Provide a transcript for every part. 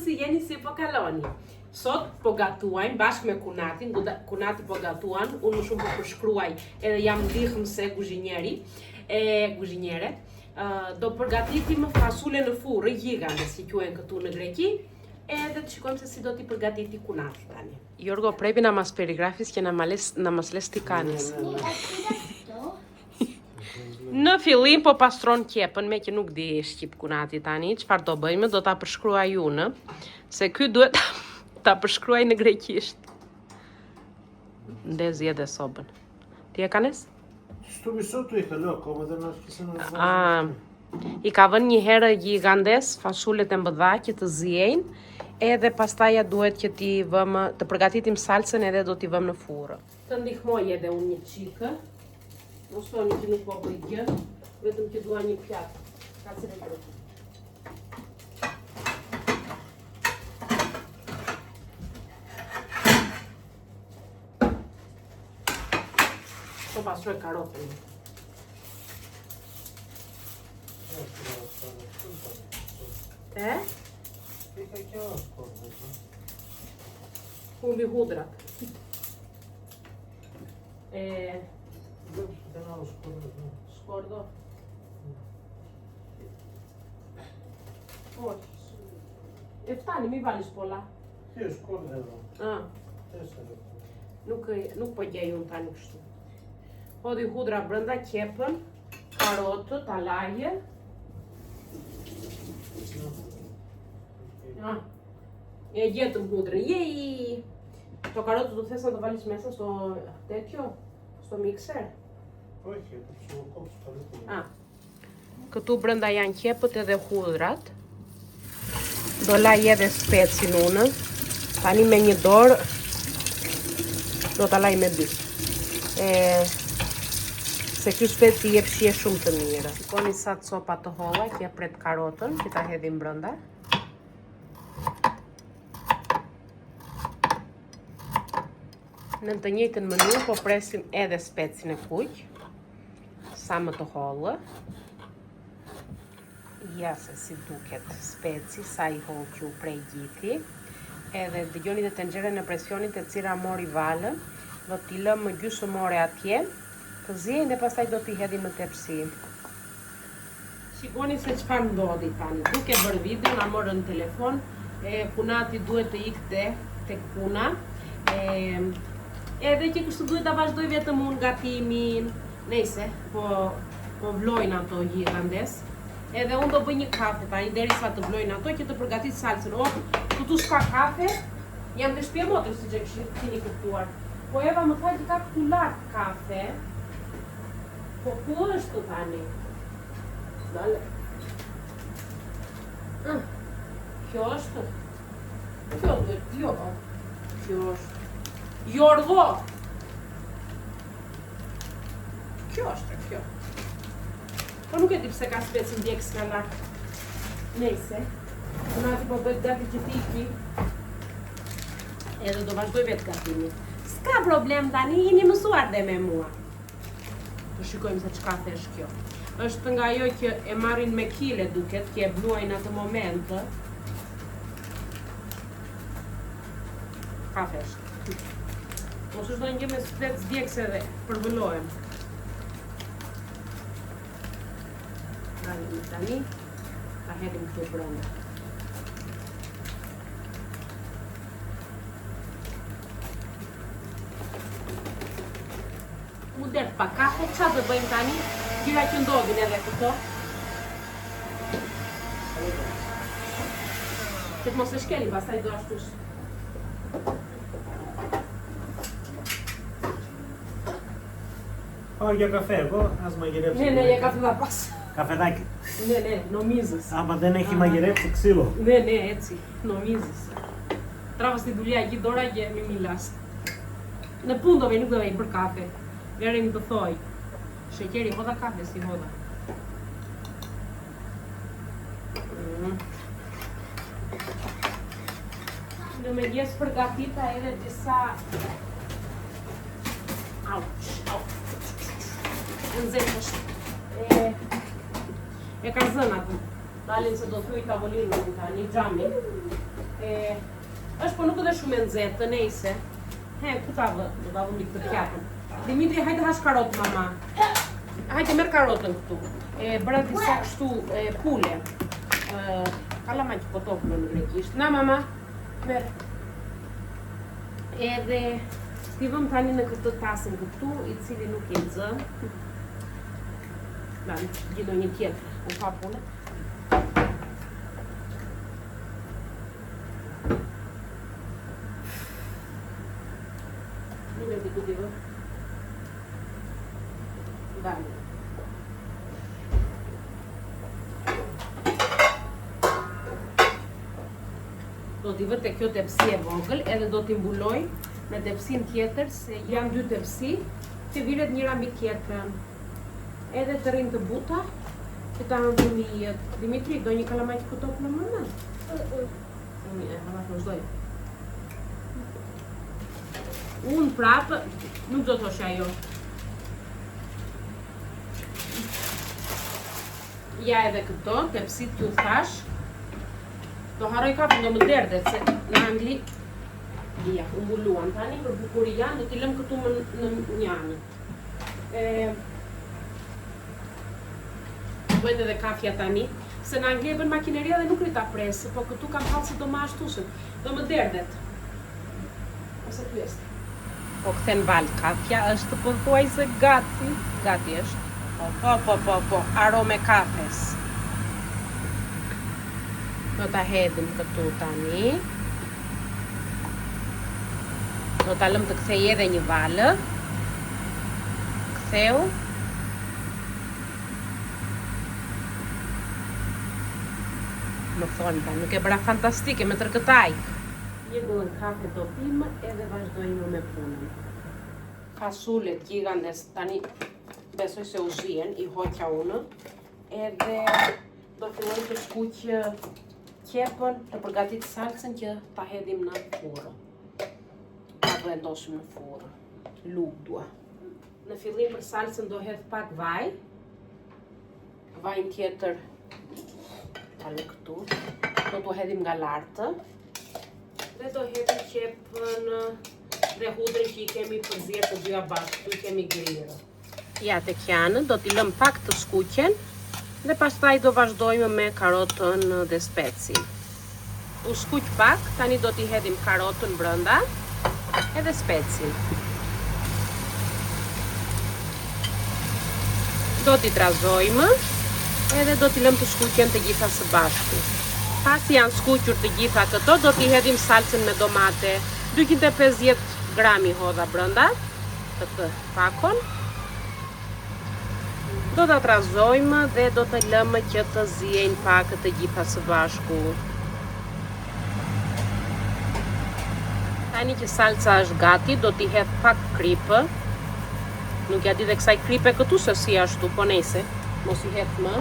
si jeni si po kaloni. Sot po gatuajmë bashkë me kunatin, kunati po gatuan, unë më shumë po përshkruaj edhe jam ndihmëse kuzhinieri, e kuzhiniere. Uh, do përgatitim fasule në furrë, gjigande si quhen këtu në Greqi, edhe të shikojmë se si do t'i përgatiti kunati tani. Jorgo, πρέπει να μας περιγράφεις και να, μας να μας λες τι κάνεις. Në fillim po pastron qepën, meqë nuk di shqip kunati tani, çfarë do bëjmë, do ta përshkruaj unë, se ky duhet ta, ta përshkruaj në greqisht. Ndezi edhe sobën. Ti e κάνεις? Στο μισό του είχα, λέω ακόμα δεν άρχισα να βάζω. A, i ka vënë një herë gjigandes, fasulet e mëdha që të ziejnë, edhe pastaj ja duhet që t'i vëmë, të përgatitim salsën edhe do t'i vëmë në furrë. Të ndihmoj edhe unë një çikë. Mos thoni që nuk po bëj gjë, vetëm që dua një pjatë. Ka si të Po pastroj karotën. E? Είχα και άλλο σκόρδο. Humbi hudrat. E, Βλέπεις ένα άλλο σκόρδο. ναι. σκόρδο. Όχι. E φτάνει, μην βάλεις πολλά. Δύο σκόρδα εδώ. Α, Τέσσερα. nuk, nuk po gjej unë tani kështu. Hodhi hudra brenda, qepën, karotë, ta laje. Α, e gjetëm hudrën. Jej! Το καρότο το θες να το βάλεις μέσα στο τέτοιο, στο μίξερ. Όχι, θα ψιλοκόψω καλύτερα. Α, këtu brenda janë qepët edhe hudrat. Do laj edhe specin unë. Tani me një dorë do ta laj me dy. E, se ky speci jep shije shumë të mirë. Shikoni sa copa të holla që e pret karotën që ta hedhim brenda. Në të njëjtën mënyrë po presim edhe specin e kuq, sa më të hollë. Ja se si duket speci, sa i hollë që u prej gjithi. Edhe dëgjoni dhe tenxheren e presionit e cila mori valën. Do t'i lëmë gjysmë ore atje, të ziejnë dhe pastaj do t'i hedhim në tepsi. Shikoni se çfarë ndodhi tani. Duke bërë video, na morën telefon, e kunati duhet të ikte tek puna. E, edhe që kështu duhet ta vazhdoj vetëm unë gatimin. Nejse, po po vlojnë ato gjigandes. Edhe unë do bëj një kafe tani derisa të vlojnë ato që të përgatit salsën. O, këtu s'ka kafe. Jam te shtëpia motrës, siç e kishit keni kuptuar. Po Eva më tha që ka këtu lart kafe. Po ku është tani? Dale. Ah, kjo është. Kjo duhet, jo. Kjo është. Jorgo! Kjo është, kjo. Po nuk e di pse ka specin djegës nga lart. Nejse. Kunati po bëhet gati që t'iki. Edhe do vazhdoj vetë gatimi. S'ka problem tani, jeni mësuar dhe me mua. Të shikojmë se çka thesh kjo. Është nga ajo që e marrin me kile duket, që e bluajnë atë moment. Kafe është. Mos është ndonjë gjë me spec djegëse dhe përvëlohem. Dalim tani, ta hedhim këtu brenda. U derdh pak kafe, ça do bëjmë tani? Gjëra që ndodhin edhe këto. Që të mos e shkeli, pastaj do ashtu. Πάω για καφέ εγώ, ας μαγειρέψω. Ναι, ναι, για καφέ θα πας. Καφεδάκι. Ναι, ναι, νομίζεις. Άμα δεν έχει μαγειρέψει ξύλο. Ναι, ναι, έτσι, νομίζεις. Τράβα στη δουλειά εκεί τώρα και μην μιλάς. Në punë do vej, nuk do vej për kafe. Vere mi të thoj. Sheqeri, hodha kafe, si hodha. Mm. Në mëngjes përgatita edhe disa Ouch, ouch. E nxehtë është. E, e ka zënë aty. Dalin se do thyj tavolinën tani, xhamin. E, është po nuk është shumë e nxehtë, nejse. He, ku ta vë? Do ta vë mbi këtë pjatën. Dimitri, hajde hash karotë, mama. Hajde merr karotën këtu. E bëra disa kështu e, pule. Ë, kalamaki kotopoulo në greqisht. Na mama, merr. Edhe t'i vëmë tani në këtë tasin këtu, i cili nuk i nxë. Na, gjithë një tjetër, u pa punë. Nuk e di ku t'i vë. Dale. Do t'i vë te kjo tepsi e vogël edhe do t'i mbuloj me tepsin tjetër se janë dy tepsi që viret njëra mbi tjetrën. Edhe të rrinë të buta që ta hanë fëmijët. Dimitri, do një kalamaki kotopoulo mama? Unë e hana vazhdoj. Unë prapë nuk do thosha jo. Ja edhe këto, tepsit që ju thash. Do harroj kafen, do më derdhet, se në Angli... Ja, u mbuluan tani për bukuri janë, do t'i lëm këtu më në një anë. E... Bëhet edhe kafja tani, se në Angli e bën makineria dhe nuk rri ta pres, po këtu kam hall se do më ashtuset, do më derdhet. Ose pyes. Po kthen valë kafja është pothuajse gati, gati është. Po po po po po, aromë e kafes. Do ta hedhim këtu tani. Do ta lëm të kthej edhe një valë. Ktheu. Më thonë, ta nuk e bëra fantastike me tërë këtë ajkë. Një gllënkë kafe do pimë edhe vazhdojmë me punën. Fasulet gjigandes tani besoj se u zien, i hoqa unë, edhe do filloj të skuq qepën, të përgatit salcën që ta hedhim në furrë. Ta vendosim në furrë. Lugë dua. Në fillim për salcën do hedh pak vaj. Vajin tjetër ta lë këtu. Do t'u hedhim nga lartë. Dhe do hedhim qepën dhe hudrën që i kemi përzier të dyja bashkë, këtu i kemi grirë. Ja tek janë, do t'i lëm pak të skuqen dhe pastaj do vazhdojmë me karotën dhe specin. U skuq pak, tani do t'i hedhim karotën brenda edhe specin. Do t'i trazojmë edhe do t'i lëmë të skuqen të gjitha së bashku. Pasi janë skuqur të gjitha këto, do t'i hedhim salcën me domate. 250 gram i hodha brenda këtë pakon. Do ta trazojmë dhe do të lëmë që të ziejnë pak të gjitha së bashku. Tani që salca është gati, do t'i hedh pak kripë. Nuk ja di dhe kësaj kripe këtu se si ashtu, po nejse, mos i hedh më.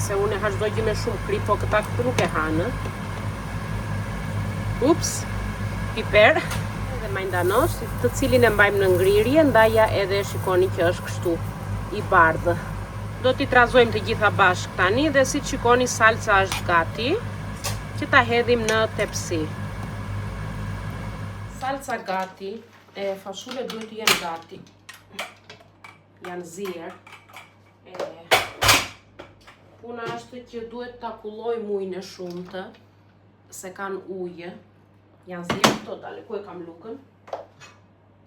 Se unë e ha çdo gjë me shumë kripë, po këta këtu nuk e hanë. Ups, piper dhe majdanoz, të cilin e mbajmë në ngrirje, ndaj ja edhe shikoni që është kështu i bardhë. Do t'i trazojmë të gjitha bashkë tani dhe siç shikoni salca është gati që ta hedhim në tepsi. Salca gati, e fasulet duhet të jenë gati. Janë zier. E, puna është që duhet ta kullojmë ujin e shumtë, se kanë ujë. Janë zier këto, dale, ku e kam lugën?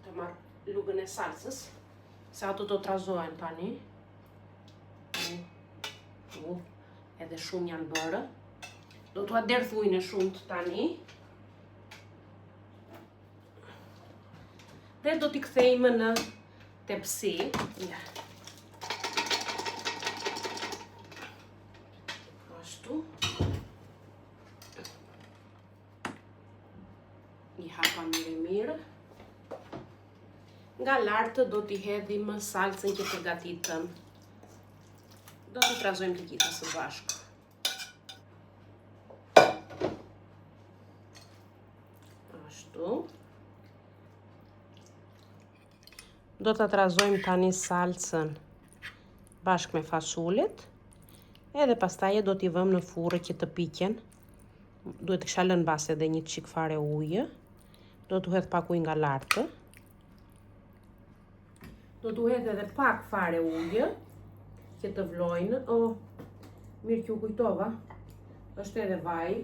Të marr lugën e salcës, se ato do trazohen tani. U, u, edhe shumë janë bërë. Do t'ua derdh ujin e shumtë tani. Dhe do t'i kthejmë në tepsi. Ja. Ashtu. I hapa mirë e mirë. Nga lartë do t'i hedhim salcën që përgatitëm. Do t'i trazojmë të gjitha së bashku. Ashtu. Do ta trazojmë tani salcën bashkë me fasulet. Edhe pastaj do t'i vëmë në furrë që të piqen. Duhet të kisha lënë mbase edhe një çik fare ujë. Do t'u hedh pak ujë nga lartë. Do t'u hedh edhe pak fare ujë që të vlojnë. Oh, mirë që u kujtova. Është edhe vaj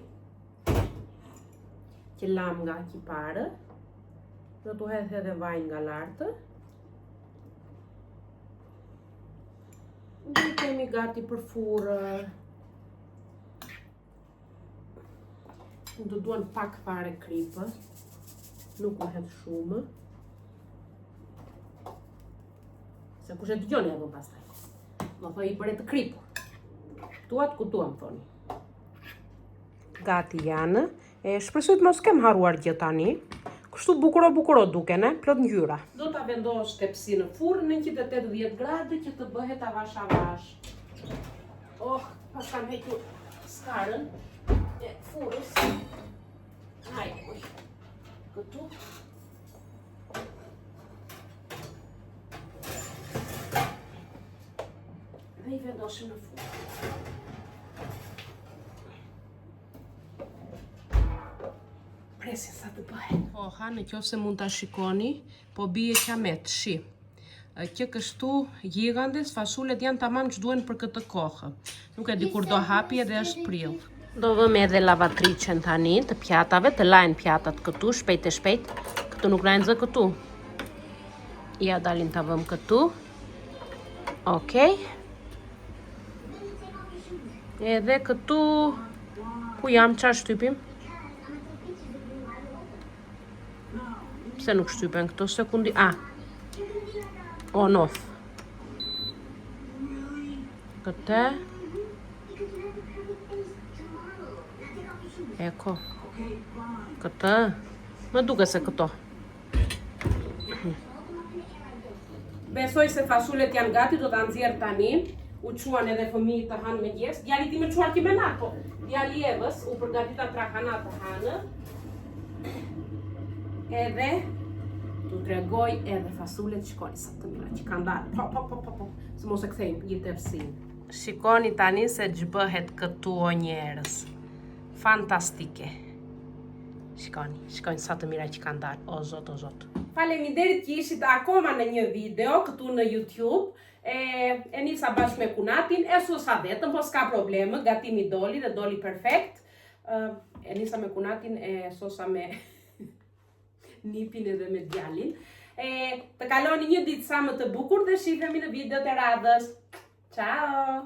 që lamë nga qipare. Do t'u hedh edhe vaj nga lartë. Dhe i kemi gati për furrë. Do duan pak fare kripë. Nuk u hedh shumë. Se kush e dëgjon e pastaj. Më thoi i bëre të kripur. Tuat ku tuam thoni. Gati janë. E shpresoj të mos kem harruar gjë tani. Kështu bukuro bukuro duken, e, plot ngjyra. Do ta vendos tepsinë në furrë në 180 gradë që të bëhet avash avash. Oh, pas kam hequr skarën e furrës. Hajde, uj. Këtu. Dhe i vendosim në furrë. Presim sa të bëhen. Koha, në qoftë se mund ta shikoni, po bie qamet, shi. Që kështu gjigandes, fasulet janë tamam që duhen për këtë kohë. Nuk e di kur do hapi edhe është prill. Do vëmë edhe lavatriçen tani të pjatave, të lajnë pjatat këtu, shpejt e shpejt. Këtu nuk lajnë zë këtu. Ja dalim ta vëmë këtu. Okej. Edhe këtu ku jam çfarë shtypim? Pse nuk shtypen këto sekundi? A. On off. Këtë. Eko. Këtë. Më duket se këto. Besoj se fasulet janë gati, do ta nxjerr tani. U çuan edhe fëmijët të hanë mëngjes. Djali tim e çuar ki me natë, po. Djali i Evës u përgatita trahana të hanë. Edhe t'u tregoj edhe fasulet shikoni sa të mira që kanë dalë. Po, po, po, po, po. Se mos e kthejmë gjithë tepsinë. Shikoni tani se ç'bëhet këtu o njerëz. Fantastike. Shikoni, shikoni sa të mira që kanë dalë. O zot, o zot. Faleminderit që ishit akoma në një video këtu në YouTube. E, e nisa bashkë me kunatin, e sosa vetëm, po s'ka problem, gatimi doli dhe doli perfekt. E nisa me kunatin, e sosa me nipin edhe me djalin. E, të kaloni një ditë sa më të bukur dhe shihemi në videot e radhës. Ciao!